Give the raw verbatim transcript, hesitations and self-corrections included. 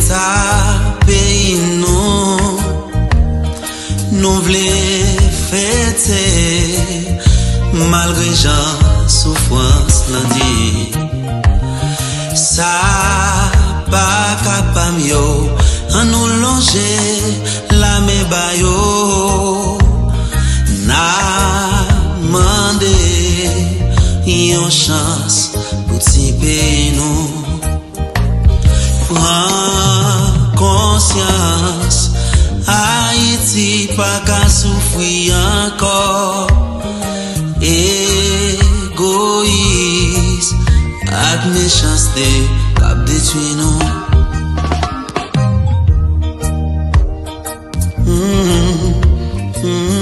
Sa peyi nou, nou vle fete, malgre jan soufrans lan di. Sa pa ka pa m yo, ann nou lonje lamen ba yo. N a mande yon chans pou ti peyi nou. Pran konsyans, Ayiti pa ka soufri ankò. Egoyis ak mechanste k ap detwi nou. Mm, mm.